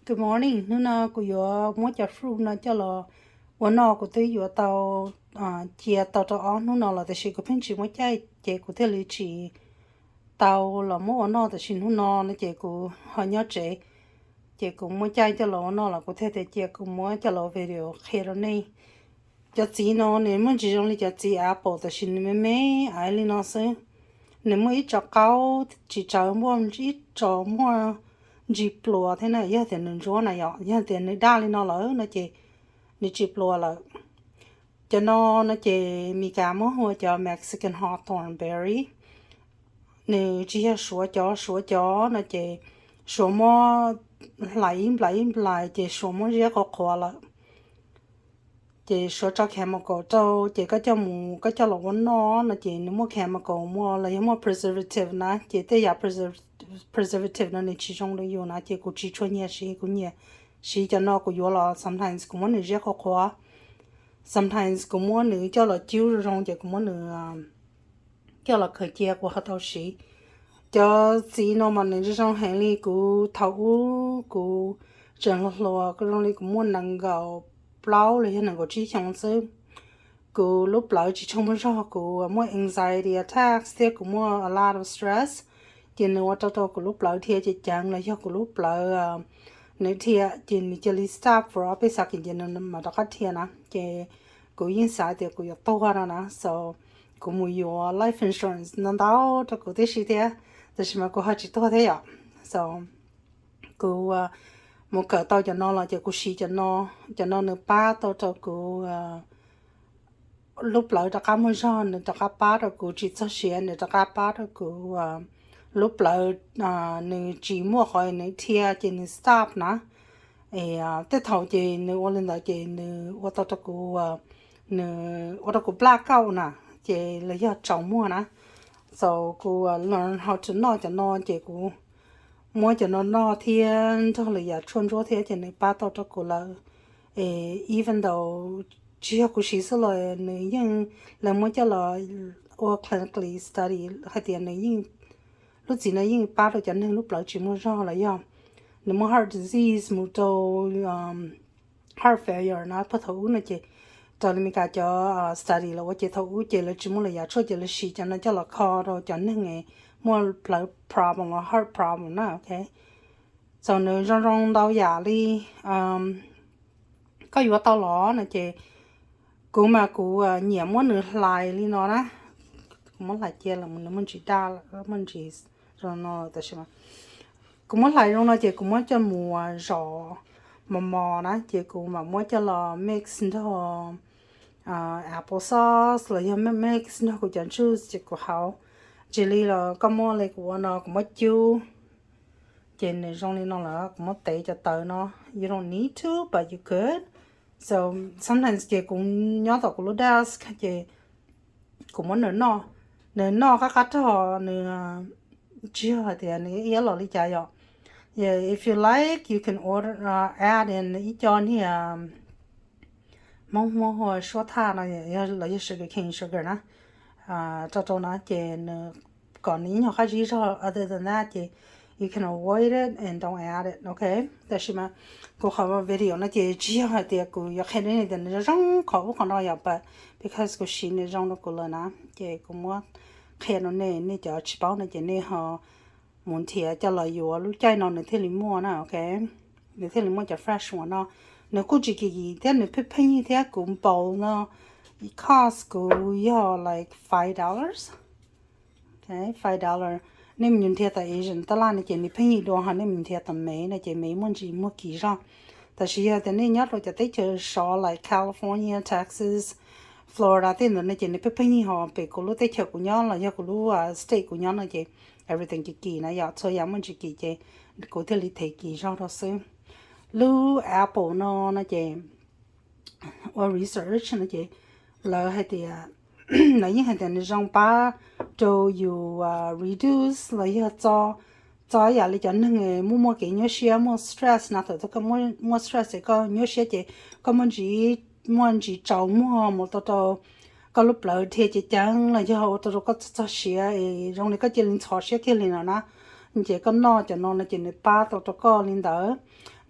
Good morning, hnub no kuv yuav muab cov fruit no coj los ua noj. Kuv twb yuav tau cia tau rau ob hnub no los tiam sis kuv pheej tsis muaj caij ces kuv thiaj li tsis tau los muab ua noj. Tiam sis hnub no no ces kuv ho nyob tsev, ces kuv muaj caij coj los ua noj los kuv thiaj tias cia kuv muab coj los video qhia rau nej. Cov txiv no nws muaj ntsis zoo li cov txiv apple tiam sis nws me me aiv li no xwb. Nws muaj ib tso qaub tsis tsawg, muaj ib tso muaj ntsis pluas thiab na. Yog tias nws ntsuab na yom, yog tias nws daj li no lawm no ces nws tsis pluas lawm. Cov no no ces Mis Kas muab hu ua cov Mexican hawthorn berry. Nws tsis yog Suav cov, Suav cov no ces Suav muab hlais ib nplais ib nplais ces Suav muab ziab qhuav qhuav lawm. Ces Suav tso chemical rau ces koj coj mus koj coj los ua noj no ces nws muaj chemical muaj los yog muaj preservative na, ces tej yam preservative no nws tsis zoo rau yus na ces kuv tsis tshua nyiam siv. Kuv nyiam siv cov no, kuv yuav los sometimes kuv muab nws ziab qhuav qhuav, sometimes kuv muab nws coj los cub zoo zoo ces kuv muab nws coj los khaws cia kuv ho tau siv. Cov txiv no mas nws zoo zoo heev li. Kuv thaum ub kuv tseem hluas hluas zoo li kuv muaj nees nkaum plaub los yog nees nkaum tsib xyoos xwb, kuv lub plawv tsis tshua muaj zog, kuv muaj anxiety attacks thiab kuv muaj a lot of stress, ces nws ua rau rau kuv lub plawv dhia ceev ceev los yog kuv lub plawv nws dhia ces nws cia li stop for ob peb xav kim ces nws mam rov qab dhia na. Ces kuv yeej xav tias kuv yuav tuag no na, so kuv mus yuav life insurance ntau ntau rau kuv tib si thiab, tiam sis mas kuv ho tsis tuag thiab yom. So kuv mus kawm tau cov no los ces kuv siv cov no. Cov no nws pab tau rau kuv lub plawv rov qab muaj zog, nws rov qab pab rau kuv tsis txog siav, nws rov qab pab rau kuv lub plawv nws tsis muaj qhov nws dhia ces nws stop na. Tej thaum ces nws ua li ntawd ces nws ua tau rau kuv, nws ua rau kuv blackout na, ces los yog tsaus muag na. So kuv learn how to noj cov no ces kuv muab cov no noj thiab nrog lwm yam tshuaj ntsuab thiab ces nws pab tau rau kuv lawm. Even though tsis yog kuv siv xwb los nws yeej, lawv muab coj los ua clinically study hais tias nws yeej, lub txiv no yeej pab rau cov neeg lub plawv tsis muaj zog los yog nws muaj heart disease mus rau heart failure na puag thaum ub no ces raws li Mes Kas cov study los ua ces thaum ub ces lawv tsis muaj lwm yam tshuaj ces lawv siv cov no coj los kho rau cov neeg muaj plawv problem los heart problem na, ok. So nws zoo zoo ntau yam li. Koj yuav tau los no ces kuv mas kuv nyiam muab nws hlais li no na. Kuv muab hlais cia los nws muaj ntsis daj, muaj ntsis zoo no tab sis mas kuv muab hlais zoo no ces kuv muab coj mus zom mos mos na ces kuv mam muab coj los mix nrog apple sauce los yog mix nrog kuv cov juice ces kuv haus. Tsis li los koj muab li kuv ua no kuv muab cub ces nws zoo li no lawm kuv muab tev cov tawv no. You don't need to but you could. So sometimes ces kuv nyob tom kuv lub desk ces kuv muab nws noj, nws noj qab qab rog, nws tsis yog hais tias nws iab los li cas yom. If you like you can order, add in ib co niag Hmoob muab hu ua suab thaj no los yog sugar cane sugar na, rau rau na ces nws kom nws ib nyuag qab zib zog. Other than that ces you can avoid it and don't add it, ok. Tab sis mas kuv qhov video no ces tsis yog hais tias kuv yuav qhia rau nej tias nws zoo zoo qhov ub qhov no yom, but because kuv siv nws zoo rau kuv lawm na ces kuv muab qhia rau nej, nej cov tsis paub no ces nej ho mus nrhiav coj los yuav lub caij no nws thiaj li muaj na, ok. Nws thiaj li muaj cov fresh ones no. Nws kuj tsis kim thiab nws pheej pheej yig thiab, kuv npaum no cost kuv yog like five dollars. Five dollar. Nej mus nrhiav tom Asian taj laj no ces nws pheej yig dua, ho nej mus nrhiav tom Mev no ces Mev muaj ntsis muag kim zog. Tab sis yog tias nej nyob rau cov teb chaws sov like California, Texas, Florida tej ntawd no ces nws pheej pheej yig, ho pem kuv lub teb chaws kuv nyob los yog kuv lub state kuv nyob no ces everything kim kim na yom, txhua yam muaj ntsis kim ces kuv thiaj li thev kim zog rau xwb. Lub apple no no ces ua research no ces lawv hais tias, lawv yeej hais tias nws zoo pab rau yus reduce los yog txo, txo yam li cov neeg muaj muaj kev nyuaj siab, muaj stress na. Thaum twg koj muaj stress es koj nyuaj siab ces koj muaj ntsis, muaj ntsis tsaus muag mus tau rau koj lub plawv dhia ceev ceev los yog ua tau rau koj txog siav es zoo li koj cia li ntxhov siab kiag li no na. Ces koj noj cov no no ces nws pab tau rau koj li ntawd.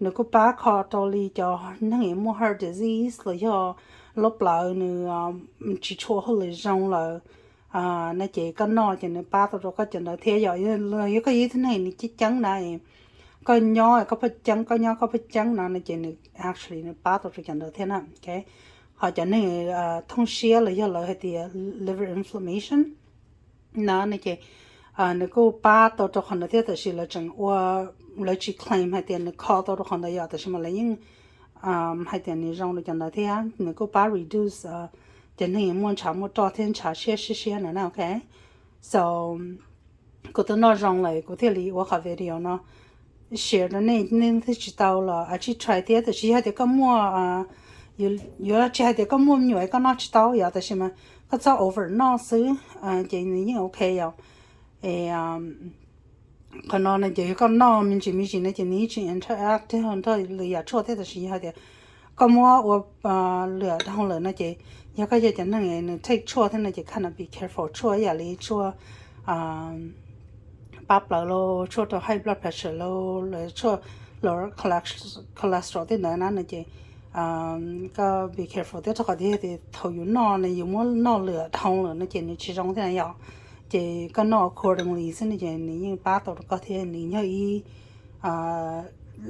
nws kuj pab kho rau li cov neeg muaj heart disease los yog lub plawv nws tsis tshua hauj lwm zoo lawm no ces koj noj ces nws pab tau rau koj cov ntawd thiab. Yog, yog koj yog ib tug neeg nws ceeb ceeb na, koj nyob koj phaj ceeb, koj nyob koj phaj ceeb no no ces nws actually nws pab tau rau cov ntawd thiab na. Ho cov neeg thooj siab los yog lawv hais tias liver inflammation no no ces nws kuj pab tau rau qhov ntawd thiab, tab sis lawv tseem ua, lawv tsis claim hais tias nws kho tau rau qhov ntawd yom, tab sis mas lawv yeej hais tias nws zoo rau cov ntawd thiab, nws kuj pab reduce cov neeg muaj ntshav muaj roj thiab ntshav siab siab siab na, ok. So kuv twb noj zoo lawm kuv thiaj li ua qhov video no share rau nej, nej twb tsis tau los a tsis try thiab, tab sis yog tias koj muaj, yuav tsis hais tias koj muaj me nyuam koj noj tsis tau yom, tab sis mas koj txhob over noj xwb ces nws yeej ok yom. Qhov no no ces yog koj noj me ntsis me ntsis no ces nws yeej tsis interact nrog lwm yam tshuaj thiab, tab sis yog hais tias koj muab ua lwm dhau lawm no ces yog koj yog cov neeg nws take tshuaj thiab no ces kind of be careful, tshuaj ib yam li tshuaj pab plawv los tshuaj rau high blood pressure los, los tshuaj los cholesterol tej ntawd na no ces koj be careful thiab, rau qhov tias thaum yus noj no yus muab noj lwm dhau lawm no ces nws tsis zoo thiab na yom. Ces koj noj accordingly xwb no ces nws yeej pab tau rau koj thiab, nws yog ib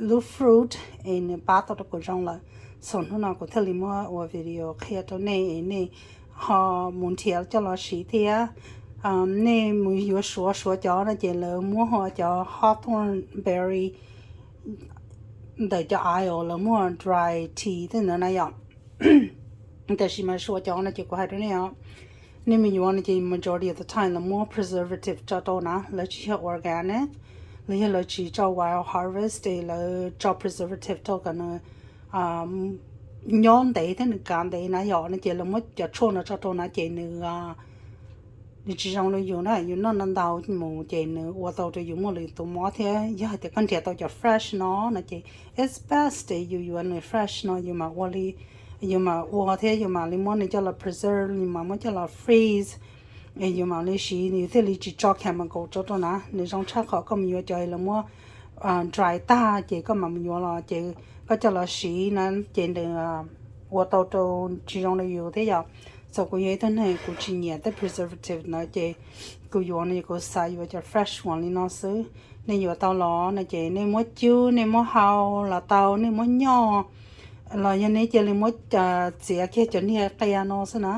lub fruit es nws pab tau rau kuv zoo lawm. So hnub no kuv thiaj li muab ua video qhia rau nej es nej ho mus nrhiav coj los siv thiab. Nej mus yuav suav suav cov no ces lawv muab ho cov hawthorn berry ntawm cov aisle lawv muab dry tea tej ntawd na yom. Tab sis mas suav cov no ces kuv hais rau nej os, nej mus yuav no ces majority of the time lawv muab preservative tso rau na, lawv tsis yog organic, lawv yog lawv tsis tso wild harvest es lawv tso preservative rau kom nws nyob ntev thiab nws kav ntev na yom, no ces lawv muab cov tshuaj no tso rau na ces nws nws tsis zoo rau yus na, yus noj no ntau mus ces nws ua tau rau yus muaj lwm tus mob thiab. Yog hais tias koj nrhiav tau cov fresh no no ces it's best yus yuav nws fresh no yus mam ua li, yus mam ua thiab yus mam li muab nws coj los preserve, yus mam muab coj los freeze, yus mam li siv, yus thiaj li tsis tso chemical tso rau na. Nws zoo tshaj qhov koj mus yuav cov lawv muab dry tag ces koj mam mus yuav los ces koj coj los siv na ces nws ua tau rau tsis zoo rau yus thiab yom. So kuv yog ib tug neeg kuv tsis nyiam tej preservative ntawd ces kuv yuav no kuv xav yuav cov fresh ones li no xwb. Nej yuav tau los no ces nej muab cub, nej muab hau los tau, nej muab nyoj los yog nej cia li muab txiav kiag cov niag qia no xwb na.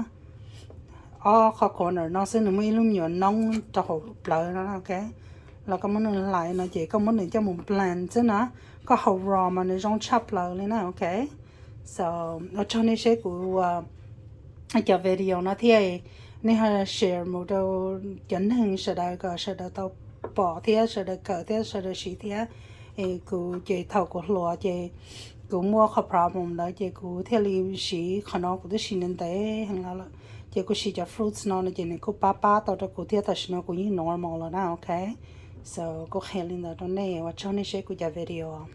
Ob qho corner no xwb nws muaj ib lub me nyuam noob rau hauv plawv no, ok. Los koj muab nws hlais no ces koj muab nws coj mus blend xwb na. Koj hau raw mas nws zoo tshaj plaws li na, ok. So ua tsaug nej seb kuv cov video no thiab, nej ho share mus rau cov neeg sawv daws kom sawv daws tau pom thiab sawv daws kawm thiab sawv daws siv thiab. Es kuv ces thaum kuv hluas ces kuv muaj qhov problem ntawd ces kuv thiaj li siv qhov no, kuv twb siv ntev ntev heev los lawm. Ces kuv siv cov fruits no no ces nws kuj pab pab tau rau kuv thiab, tam sim no kuv yeej normal lawm na, ok. So kuv qhia li ntawd rau nej, ua tsaug nej seb kuv cov video.